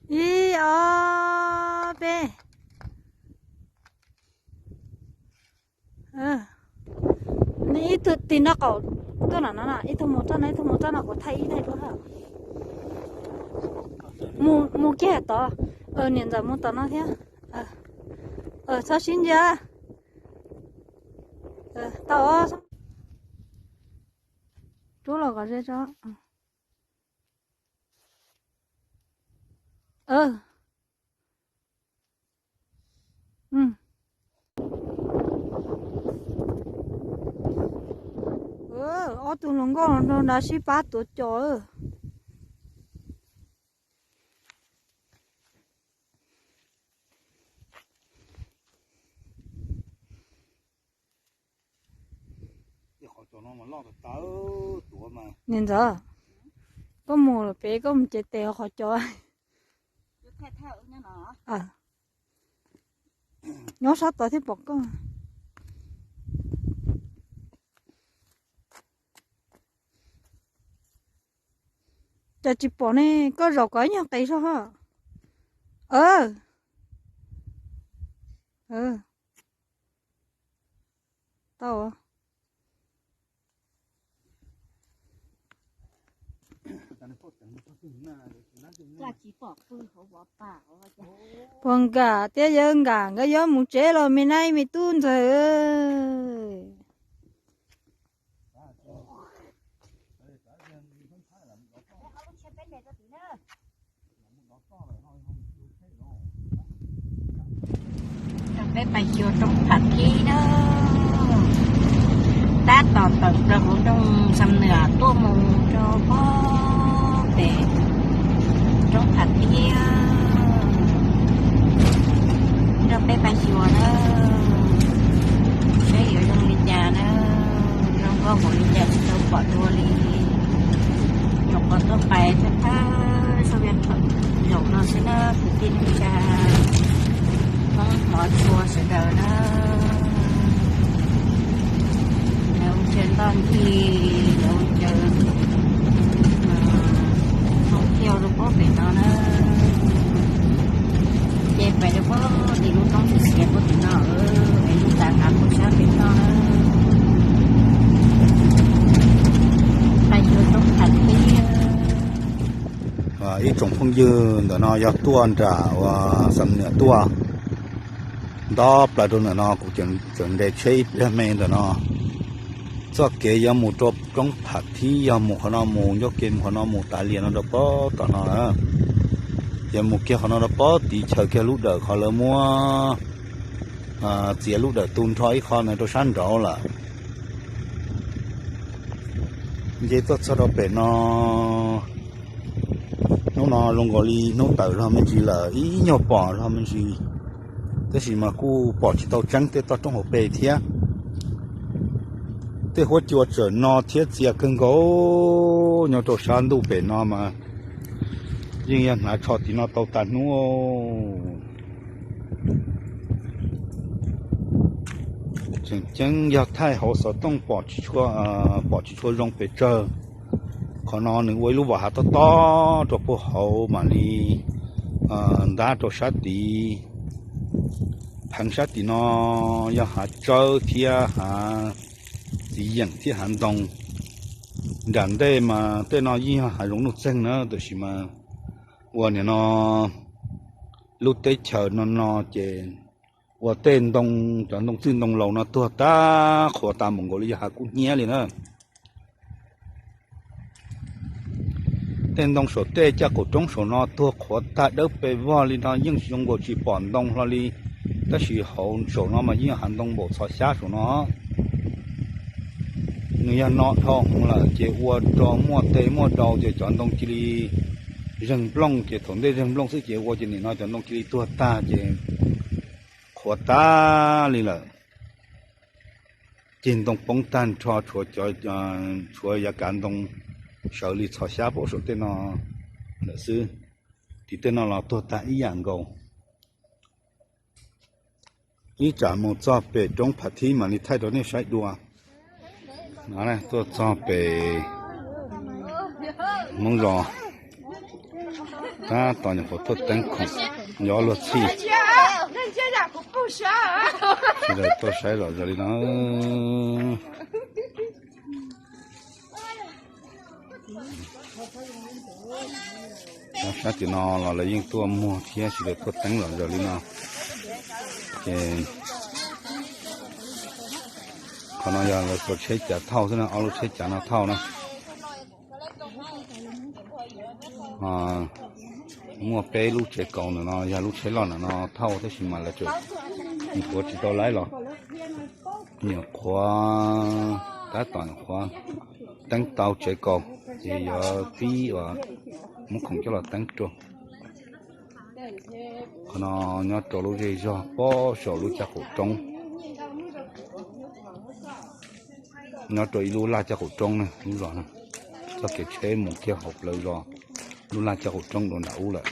Ib ob peb. Ib tug tig nraub qaum tuaj no, ib tug mus txoj no, ib tug mus txoj no, kuv thaij ib daim dua. Mus kiag tod. Niam ntxawm mus tom no thiab. Txhob sib ntsia. Tau. Rub los kom ze tso. Ob tug hluas nkauj no nrog nrad sib pab tuav cos. Niam ntxawm, koj mus pem koj mus cev tes qhov cos. Nyob sab tod thiaj pom koj. Cas tsis pom ne, koj zaum kom ib nyuag qis zog ho. Tau. Puas nkam thiab yawg nkam, nkawd yuav mus tsev los me nab me tub ntxawg. Peb pais xyuas roob Pham Thib na. Tab tom tawm plaws hauv nroog Xam Nwam tuaj mus rau pem roob Pham Thib. Nrog peb pais xyuas na, saib yuav zoo li cas na. Zoo nkauj npaum li cas tsis tau pom dua li. Nyuam qhuav tuaj pais thawj thawj zaug no xwb na, kwv tij neej tsa Hmoob hmov tshua sawv daws na. Lawv ua chaw ntoj ncig, lawv ua chaw, lawv ua chaw rau puag pem no na. Ces pais rau puag tim lub roob xiav puag tim no, es lub tav qav puag sab pem toj na. Pais xyuas roob Pham Thib. Ib tsoom phooj ywg, ntawm no yog tuaj nram uas Xam Nwam tuaj, nto plaws rau ntawm no kuv tseem nres tsheb ib pliag me ntawm no. Txoj kev yuav mus rau roob Pham Thib yog mus qhov no mus, ncauj kev mus qhov no mus tas lias no rau puag tom no. Yog mus kiag qhov no rau puag tid chaw kiag lub dawm qhov lawv muab txiav lub dawm tu nrho ib qho ntawd rau sab nraud lawm. Nce tuaj txog rau pem no, hnub no zoo nkaus li hnub tawm zog me ntsis lawm, ib nyuag pom zog me ntsis, tab sis mas kuj pom tsis tau tseeb tej toj roob hauv pes thiab. Tej huab cua tseem no thiab txias kawg nkaus, nyob rau sab ntuj pem no mas yeej yog hnav tsho tim no tau tas hnub. Tseem ceeb yog thaij hauv xov tooj pom tsis tshua zoo pes tsawg. Qhov no nws ua ib lub vas hav tob tob rau puag hauv mam li ntab rau sab tid. Pheev sab tim no yog hav tsawb thiab hav txiv yeem thiab hav ntoo. Nram ntej mas tej no yeej yog hav zoov nuj txeeg na, tab sis mas ua nim no lub teb chaws no no ces ua tej ntoo, cov ntoo txwj ntoo laus no tuag tag qhuav tas npaum nkaus li yog hav kub hnyiab li na. Tej ntoo saum tej caj qaum roob saum no tuag qhuav tag dawb pes vog li no yeej tsis zoo nkaus tsis pom ntoo hlo li. Tab sis hauv saum no mas yeej yog hav ntoo npaum txhos xyab saum no. Nws yog no dhau hwv lawm ces ua rau muaj tes muaj dau ces cov ntoo cia li zeeg nplooj, ces thaum ntej zeeg nplooj xwb ces ua ces nim no cov ntoo cia li tuag tag ces qhuav tag li lawm. Ceg ntoo poob tag nrho, tshuav yav kav ntoo sawv li txhos xyab puag saum tej no lawm xwb. Tim tej no los tuag tag ib yam nkaus. Ib tsam mus txog pem roob Phav Thib mam li thaij rau nej saib dua. Tuaj txog pem Hmoob Zos. Tab tom nyuam qhuav tuaj teeb khoom, yog luag txhij. Sawv daws tuaj saib zom zaws li no. Nyob sab tim no los lawv yeej tuaj muag thiab, sawv daws tuaj teeb zom zaws li no. Ces qhov no yog lawv txhua tsheb cav thauj xwb na, ob lub tsheb cav no thauj na. Muaj peb lub tsev kaus ntawm no yog lub tsheb loj ntawm no thauj tab sis mas lawv tseem nyuam qhuav tsis tau laib los, nyuam qhuav tab tom nyuam qhuav teeb tau tsev kaus ces yuav pib uas muab khoom coj los teeb rau. Qhov no nyob rau lub zej zog pob saum lub caj qaum roob, nyob rau ib lub laj caj qaum roob na, lub zos no. Txoj kev tsheb mus kiag hauv plawv zos lub laj caj qaum roob rau nram ub lawm.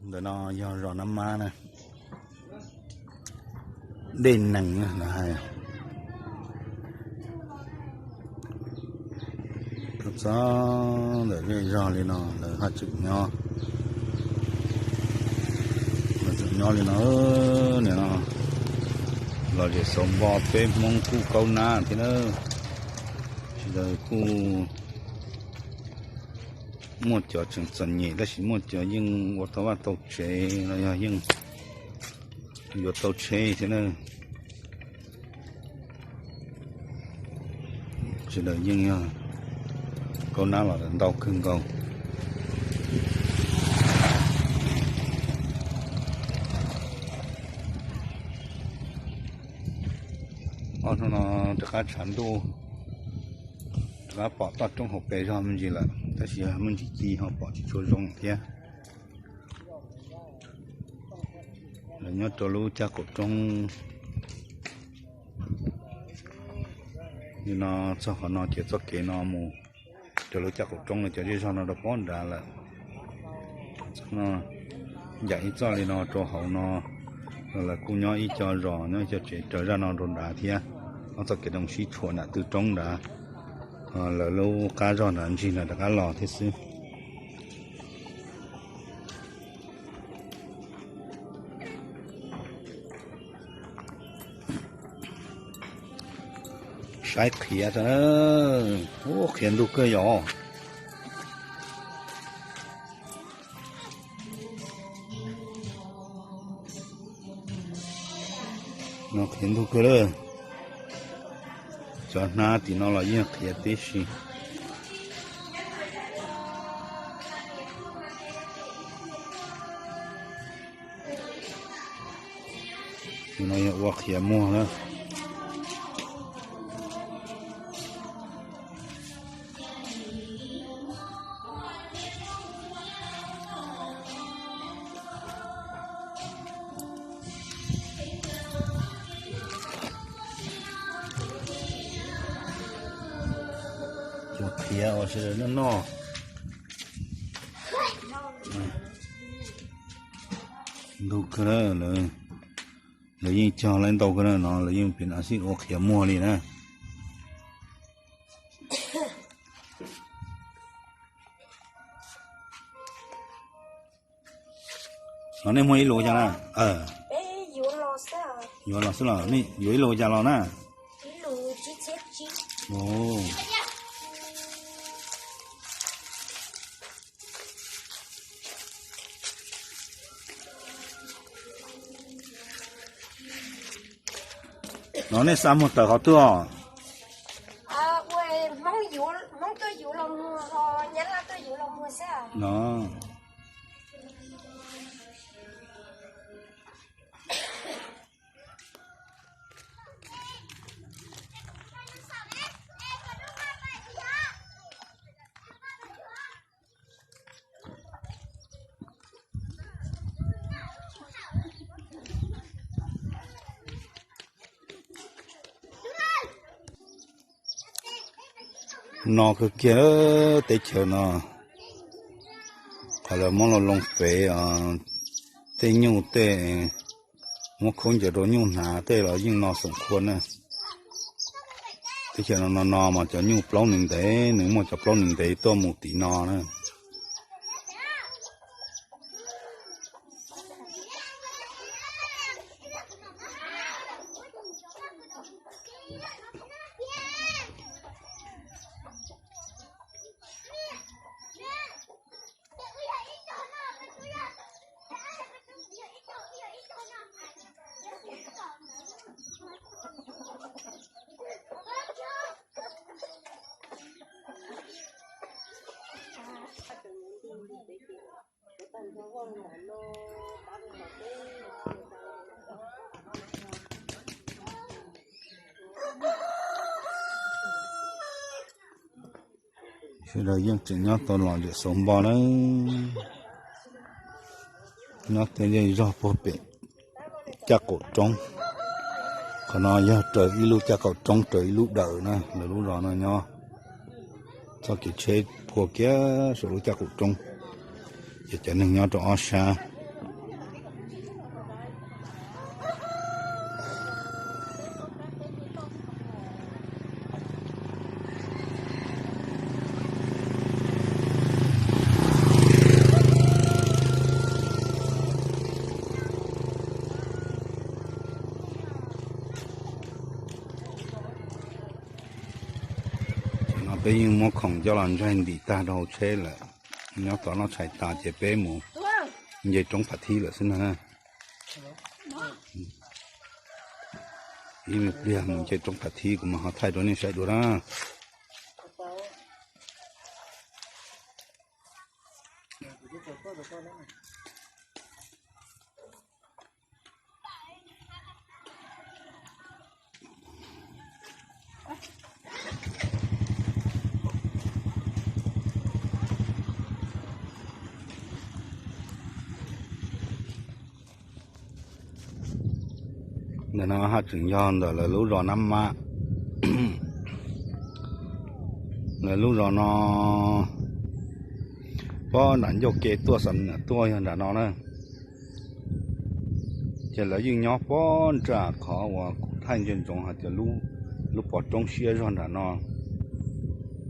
Ntawm no yog zos Nab Mab na, dej nees na lawv hais. Txog ntawm zej zog li no lawv haj tseem nyob, lawv tseem nyob li no. Nim no lom zem xauv npo peb Hmoob kuj kaub nab thiab na. Sawv daws kuj muaj cov tseem txom nyem tab sis muaj cov yeej ua tau vaj tau tsev los yog yeej yuav tau tsheb thiab na. Sawv daws yeej yog kaub nab los ntau kawg nkaus. Ob hnub no rov qab tshav ntuj, rov qab pom toj roob hauv pes zog me ntsis lawm tab sis me ntsis ci ho pom tsis tshua zoo thiab. Lawv nyob rau lub caj qaum roob li no, txog qhov no ces txoj kev no mus rau lub caj qaum roob no cov zej zog no rau pob nrad lawm. Yam ib txoj li no rau hauv no, lawv kuj nyob ib co zos nyob ib co tsev raws zaj no rau nrad thiab. Ob txoj kev rau sib tshuam nram tw roob nrad, lawv lub qab zog nrad ntsis nrad rov qab los thiab xwb. Saib qhiav, ub, qhiav ntug kawg yom. No qhiav ntug kawg lawm. Cov hnab tim no los yeej qhiav tib si. Tus no yog ua qhiav muag na. Cov qhiav uas sawv daws noj noj. Ntug kawg na, lawv yeej cog lawv ntau kawg na, no lawv yeej pib ua qhiav muag li na. No nej muag ib lus cas na? Yuav los xwb los, yuav ib lus cas los na? No nej xa muag tawm qhov twg os? No. No kawg kiag teb chaws no, qhov lawv muab los loo fev tej nyuj tej, muab khaub ncaws rau nyuj hnav tej los yeej no xoom khua na. Teb chaws no no no mas cov nyuj plaub nws ntev, nws muaj cov plaub nws ntev tuaj mus tim no na. Sawv daws yeej tseem nyob tau los ntawm xauv npo na. Nyob tej zej zog puag pem caj qaum roob. Qhov no yog raws ib lub caj qaum roob raws ib lub dawm na, lawv lub zos no nyob txoj kev tsheb phua kiag saum lub caj qaum roob, ces cov neeg nyob rau ob sab. No peb yeej muab khoom coj los ntsaig ntim tag rau hauv tsheb lawm. Nyob tom noj tshais tas ces peb mus nce roob Phav Thib lawm xwb na. Ib me pliag mus nce roob Phav Thib kuv mam ho thaij rau nej saib dua na. Ntawm no haj tseem yog ntawm lawv lub zos Nab Mab. Lawv lub zos no pob nram ncauj ke tuaj xam nam tuaj yog nram no na. Ces lawv yeej nyob pob nram qhov uas kuv thaij ntsia ntsoov hais tias lub pov roob siab zog nram no.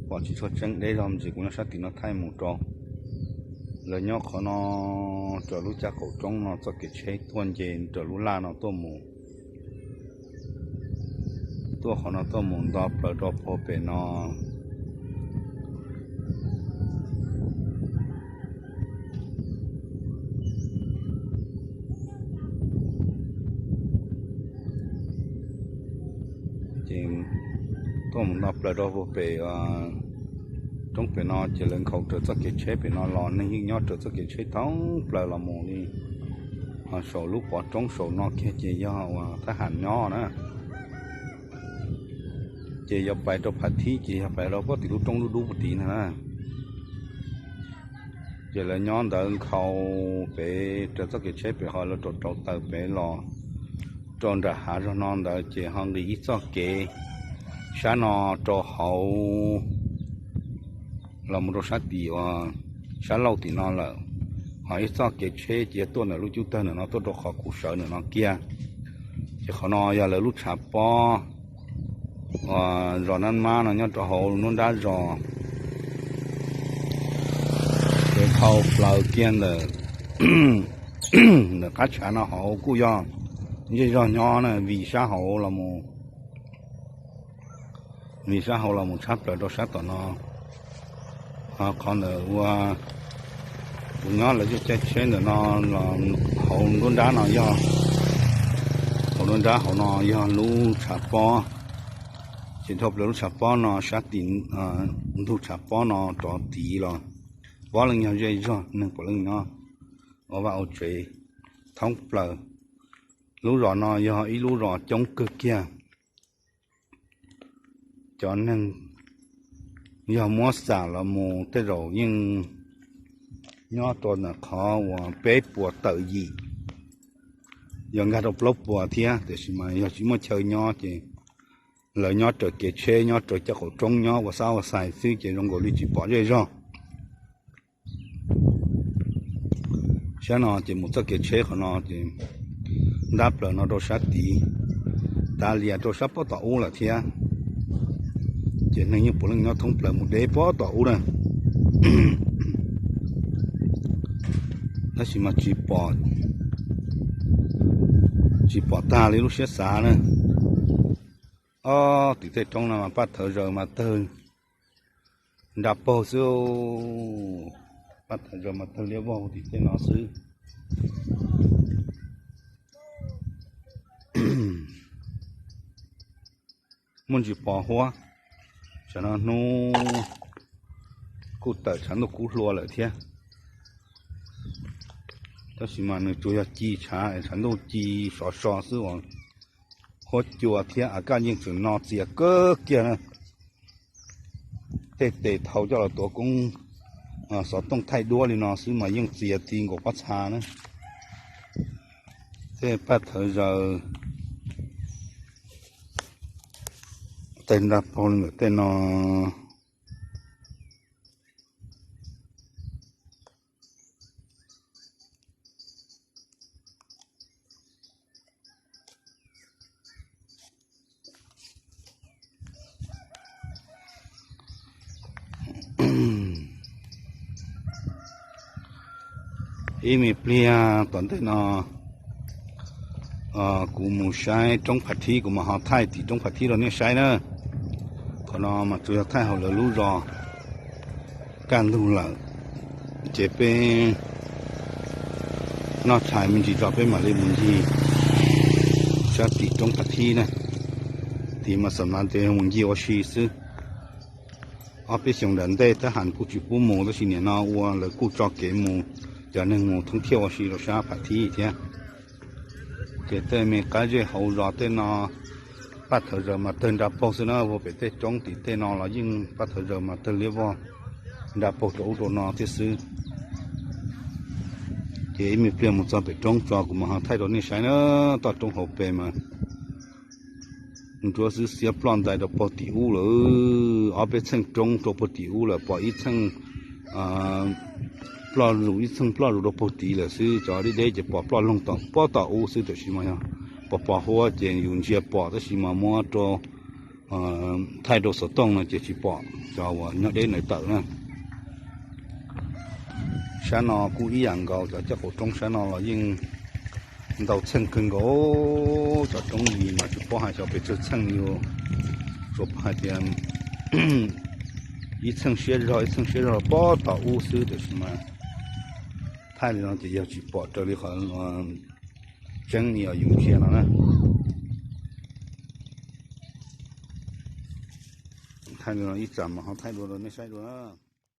Pom tsis tshua tseeb deb zog ntsis kuv nyob sab tim no thaij mus rau. Lawv nyob qhov no raws lub caj qaum roob no txoj kev tsheb tuaj nce raws lub laj no tuaj mus. Tuaj qhov no tuaj mus nto plaws rau puag pem no. Ces tuaj mus nto plaws rau puag pem roob pem no ces lawv nkhaus raws txoj kev tsheb pem no los neeg yeej nyob raws txoj kev tsheb thoob plaws los mus li. Ho saum lub pov roob saum no kiag ces yog uas thab ham nyob na. Ces yog pais rau Phav Thib ces yog pais rau puag tim lub roob dub dub puag tid ntag na. Ces lawv nyob ntawd nkhaus pem raws txoj kev tsheb pem ho lawv rau rau taws pem los rau nram hav zog no ntawd ces ho nqis ib txoj kev sab no rau hauv los mus rau sab tim uas sab laug tim no lawm. Ho ib txoj kev tsheb ces tuaj ntawm lub cub tawg ntawm no tuaj rau qhov kuv sawv ntawm no kiag. Ces qhov no yog lawv lub tshav pob. Zos Nab Mab no nyob rau hauv nruab nrab zos. Ces dhau plaws kiag ntawm, ntawm qab tshav no hauv kuj yog zej zog nyob na, vim sab hauv los mus, vim sab hauv los mus tshab plaws rau sab tom no. Ho qhov ntawm ua kuv nyob lawv caij caij tsheb ntawm no los hauv nruab nrab no yog, hauv nruab nrab hauv no yog lub tshav pob. Ces dhau plaws lub tshav pob no sab tim ntug tshav pob no rov tid los puav leej yog zej zog neeg puav leej nyob ua vaj ua tsev thoob plaws. Lub zos no yog ib lub zos coob kawg kiag. Cov neeg yog muab xam los mus tej zaum yeej nyob rau ntawm qhov uas peb puas tawm yim, yog nkag rau plaub puas thiab, tiam sis mas yog tsis muaj chaw nyob ces lawv nyob raws kev tsheb, nyob raws caj qaum roob, nyob ua xab ua xais xwb ces zoo nkaus li tsis pom zej zog. Sab no ces mus txoj kev tsheb qhov no ces ntab plaws no rau sab tid, tav lias rau sab pob tom ub lawm thiab. Ces neeg yeej puav leej nyob thoob plaws mus deb pob tom ub na. Tab sis mas tsis pom, tsis pom tag li lub siab xav na. Ob, tim tej roob no mas paj thawv zaws mas tawg nra paug xwb. Paj thawv zaws mas tawg liab vog tim tej no xwb. Muaj ntsis pos huab, tam no hnub kuj tawm tshav ntuj kub hlua lawm thiab. Tab sis mas nws tsuas yog ci tshav, tshav ntuj ci sov so xwb uas huab cua thiab a kaj yeej tseem no txias kawg kiag na. Tej tes thau coj los tuav koob xov tooj thaij duab li no xwb mas yeej txias ti nkaus pob txha na. Tej paj thawv zaws tawg nra paug li ntawm tej no. Ib me pliag tom ntej no kuv mus saib roob Phav Thib, kuv mam ho thaij tim roob Phav Thib rau nej saib na. Qhov no mas tsuas yog thaij hauv lawv lub zos kaj ntug lawm, ces peb noj tshais me ntsis tso peb mam li mus ncig sab tim roob Phav Thib na. Tim mas xam nav tes mus ncig ua si xwb. Ob peb xyoos nram ntej thab ham kuj tsis pub mus tab sis nim no ua lawv kuj tso kev mus, cov neeg mus thoob thiaj ua si rau sab Phav Thib thiab. Ces tej me qab zej hauv zos tej no paj thawv zaws mas tawg nra paug xwb na, vag pem tej roob tim tej no los yeej paj thawv zaws mas tawg liab vog nra paug rau ub rau no thiab xwb. Ces ib me pliag mus txog pem roob tso kuv mam ho thaij rau nej saib na. Toj roob hauv pes mas nruab xwb xiab ploj ntais rau puag tim ub lawm. Ob peb txheej roob rau puag tim ub lawm, pom ib txheej ploj zus ib txheej ploj zus rau puag tid lawm xwb. Cov deb deb ces pom ploj loog tom pob tom ub xwb, tab sis mas yog pos pos huab ces yus ntsia pom tab sis mas muab rau thaij rau xov tooj no ces tsis pom cov uas nyob deb ntawd tawm na. Sab no kuj ib yam nkaus, cov caj qaum roob sab no los yeej ntau txheej kawg nkaus. Cov roob yim mas tsis paub hais xyov pes tsawg txheej li, tsuas paub hais tias ib txheej siab zog ib txheej siab zog pob tom ub xwb, tiam sis mas thaij li no ces yog tsis pom raws li qhov tseeb li yus ntsia no na. Thaij li no ib tsam mas ho thaij dua rau nej saib dua na.